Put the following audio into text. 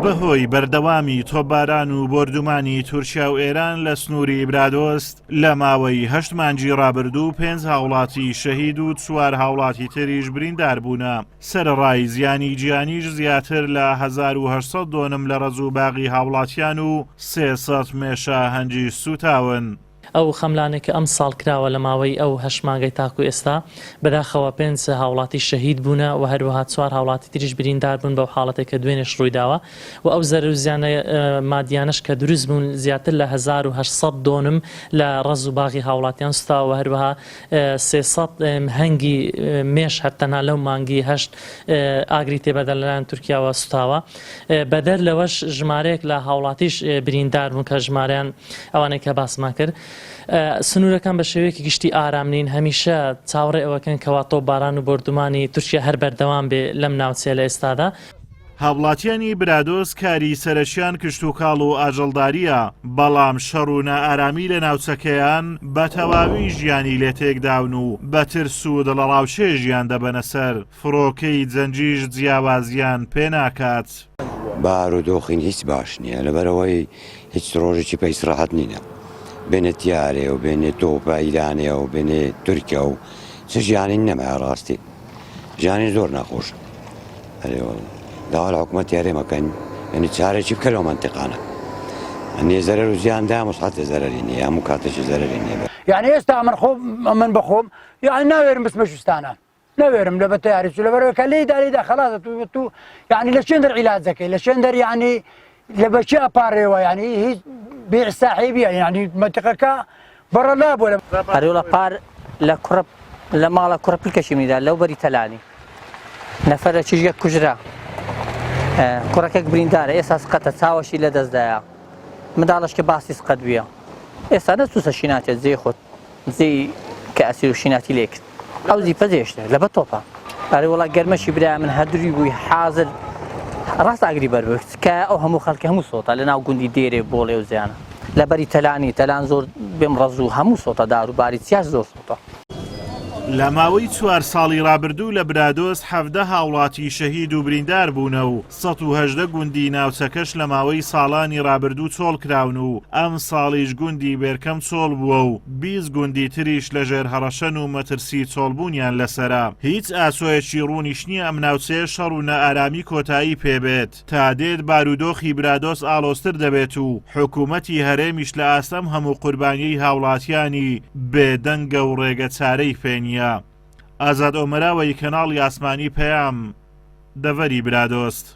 بەهۆی بەردەوامی تۆپباران و بۆردومانی تورکیا و ئێران لە سنووری برادۆست لە ماوەی هەشت مانگی ڕابردوو پێنج هاوڵاتی شەهید و چوار هاوڵاتی تریش بریندار بوونە، سەرەڕای زیانی گیانیش زیاتر لە 1800 دۆنم لە ڕەز و باغی هاوڵاتیان و 300 مێشە هەنگیش سووتاون. ئەو خەملانەی کە ئەمساڵ کراوە لە ماوەی ئەو هەشت مانگەی تاکو ئێستا، بەداخەوە پێنج هاوڵاتی شەهید بوونە و هەروەها چوار هاوڵاتی تریش بریندار بوون بەو حاڵەتەی کە دوێنێش ڕوویداوە و ئەو زەرەر و زیانە مادیانەش کە دروست بوون زیاتر لە 1800 دۆنم لە ڕەز و باغی هاوڵاتیان سوتاوە و هەروەها 300 هەنگی مێش هەر تەنها لەو مانگی هەشت ئاگری تێبەردان لەلایەن تورکیاوە سوتاوە. بەدەر لەوەش ژمارەیەک لە هاوڵاتیش بریندار بوون کە ژمارەیان ئەوانەی کە باسمان کرد سنوورەکان بە شێوەیەکی گشتی ئارام نین هەمیشە چاوەڕێ ئەوەکەن کەوا تۆپباران و بۆردومانی تورکیا هەر بەردەوام بێ لەم ناوچەیە لە ئێستادا. هاوڵاتیانی برادۆست کاری سەرەکیان کشتوکاڵ و ئاژەڵدارییە، بەڵام شەڕ و نائارامی لە ناوچەکەیان بە تەواوی ژیانی لێ تێکداون و بە ترس و دڵەڕاوکێ ژیان دەبەنە سەر. فڕۆکەی جەنگیش جیاوازیان پێ ناکات. بارودۆخین هیچ باش نییە لەبەرئەوەی هیچ ڕۆژێکی پە ئیسراحەت نینە بێنێ تیارێ و بێنێ تۆپە ئیرانێ و بێنێ تورکیا و چ ژیانی نەمایە ڕاستی ژیانی زۆر ناخۆشە ئەرێ والله داوا لە حکوومەت هەرێمەکەن یعنی چارێکی بکە لەو مەنتیقانە ئەنێ زەرەر و زیان دا مسحەتە زەرەری نییە هەموو کاتێکی زەرەری نییە یعنی ئێستا من خۆم من بەخۆم یعنی ناوێرم بچمە ژوستانان نەوێرم لە بە تەیاری چوو لەبەرەوە کە لێی دا لێی دا خەڵاتە تو تو یعنی لە شوێن دەر عیلاج دەکەی لە شوێن دەر یعنی لە بەچی ئەپارێوە یعنی هیچ بێ ساحێبیە یعنی مەنتیقەکە بەڕەلا بووە لە ئەرێوڵا پار لە کوڕە لە ماڵە کوڕە پلکەشی منیدا لەو بەری تەلانی نەفەرە چیش یەک کوژرا کوڕەکەک بریندارە ئێستا سقەتە چاوەشی لە دەستدایە منداڵش کە باسی سقەت بووە ئێستا نەچووسە شیناتێ جێ خۆت جێی کە ئەسیر و شیناتی لێ کرد ئەو زیپە جێشتە لە بە تۆپە ئەرێ وڵا گەرمەشی برای من هەدروی بووی حازر ڕاست ئاگری بەر بوو کە ئەو هەموو خەڵکی هەموو سۆتا لە ناو گوندی دێرێ بۆڵێ و زیانە لە بەری تەلانی تەلان زۆر بێم ڕەز و هەموو سۆتا دار و باری چیاش زۆر سۆتا. لە ماوەی چوار ساڵی ڕابردوو لە برادۆست 17 هاوڵاتی شەهید و بریندار بوونە و 118 گوندی ناوچەکەش لە ماوەی ساڵانی ڕابردوو چۆڵ کراون و ئەمساڵیش گوندی بێرکەم چۆڵ بووە و 20 گوندی تریش لەژێر هەڕەشەن و مەترسی چۆڵبوونیان لەسەرە. هیچ ئاسۆیەکی ڕوونیش نییە ئەم ناوچەیە شەڕ و نائارامی کۆتایی پێبێت. تا دێت بارودۆخی برادۆست ئاڵۆزتر دەبێت و حکوومەتی هەرێمیش لە ئاست ئەم هەموو قوربانیەی هاوڵاتیانی بێدەنگە و ڕێگە چارەی پێ نییە. ئازاد ئۆمەراوەی کەناڵی ئاسمانی پەیام، دەڤەری برادۆست.